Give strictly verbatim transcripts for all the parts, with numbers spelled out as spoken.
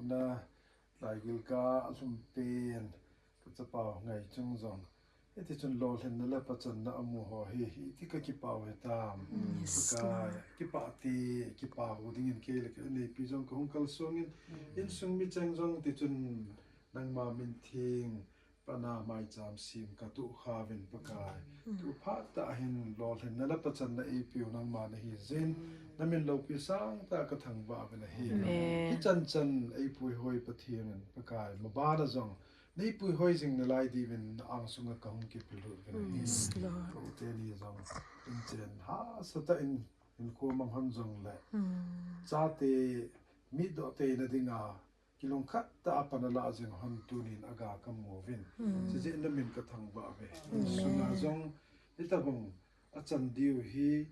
Na, laigil ka alhum pen, ka chapa ngai chung jong. Hiti chun lolhinna le pachanna amu ho hi, hiti ka kipah u hitam. Yes, Pakai, Lord. Kipah ti, kipah u dingin kei le ka neipi jong ka hung kalsong in, insung mi cheng jong ti chun nangma min theng, pana maicham sim ka tuh kha uvin Pakai. Tu phat tah hin lolhinna le pachanna eipiu nangma nahi jeh in, na min loupi sangtah ka thangvah uvin ahi. Amen. Hichan chan eipuihoi Pathen in Pakai, mabana jong neipuihoi jing nalai diuvin na angsunga ka hung kipelut uvin ahi. Yes, Lord. Ka u teni jong inchen hahsatah in, hinkho mang hon jongle. Chate mitdoh teina dinga, kilungkhat tah a pan alah jing hon tunin aga ka mu uvin. Chijeh in na min ka thangvah uve. Amen. Sunga jong, hitabang achan diu hi,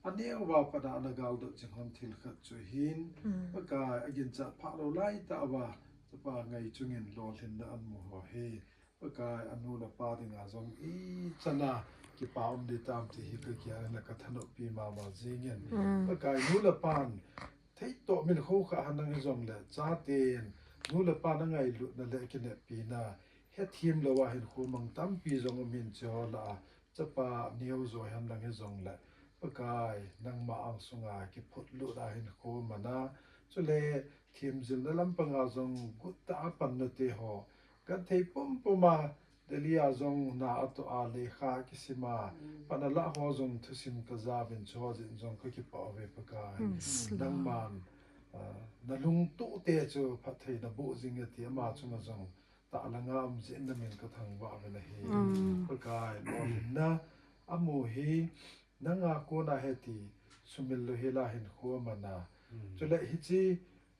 aneo uva pat a ana galdot jing hon thil khat chu ahin, Pakai aginchat phah lou laitah uva, chapa ngai chungin lolhinna amu ho hi, Pakai anu le apa dinga jong ichan a kipa um ding tam ti hi ka gel in ka thanoppi mama jingin. Pakai nu le pan, theitoh min khoukhah henlang hijongle, chaten, nu le pa na ngailutna le kineppi na, hethem louva hinkho mang tampi jong um in hiche ho lah a, chapa neo jo henlang hijongle, Pakai, nangma angsunga kiphutlut a hinkho mana, chule themjilna lampanga jong guttah a panna te ho, genthei pumpum a, Delhi a jong na atoh a lekha kisima, pan alah ho jong thusim ka ja uvin chuho jeh in jong ka kipah uve Pakai. Nangman, ah, na lungtup te chu phatthei na boh jing e ti ama chunga jong tahlanga um jeh in na min ka thangvah uvin ahi. Pakai, lolhinna amu hi, nanga kona hiti, sumil lou hela hinkho amana. Chule hiche,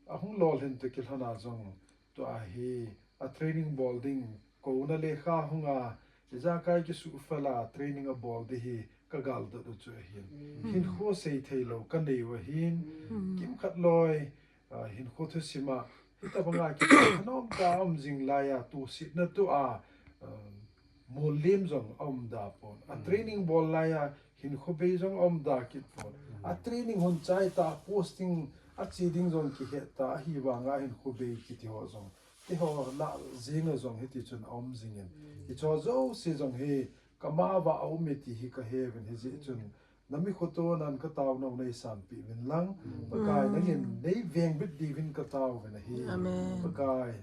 ahung lolhin toh kilhona jong, tua hi, a training bol ding, kouna lekha hunga, ijakai kisuhfel a training abol ding hi, ka galdot u chu ahin. Hinkho seithei lou, ka nei u ahin, kimkhat loi, ah, hinkho thusim a, hitabanga kithanom ka um jing laiya, tosetna tua, ah, mollem jong aum da pon. A training bol laiya, hinkho bei jong aum da kit pon. A training hun chai ta, posting ache ding jong kihet ta, ahivanga hinkho bei kiti ho jong, ti ho lah jeng a jong hiti chun aum jingin. Hicho jouse jong hi, kama uva aum e ti hi ka he uvin hijeh chun, na mi khotonan ka taona u nei sanpeh uvin lang, Pakai nangin nei vengbit diuvin ka tao uvin ahi. Amen. Pakai,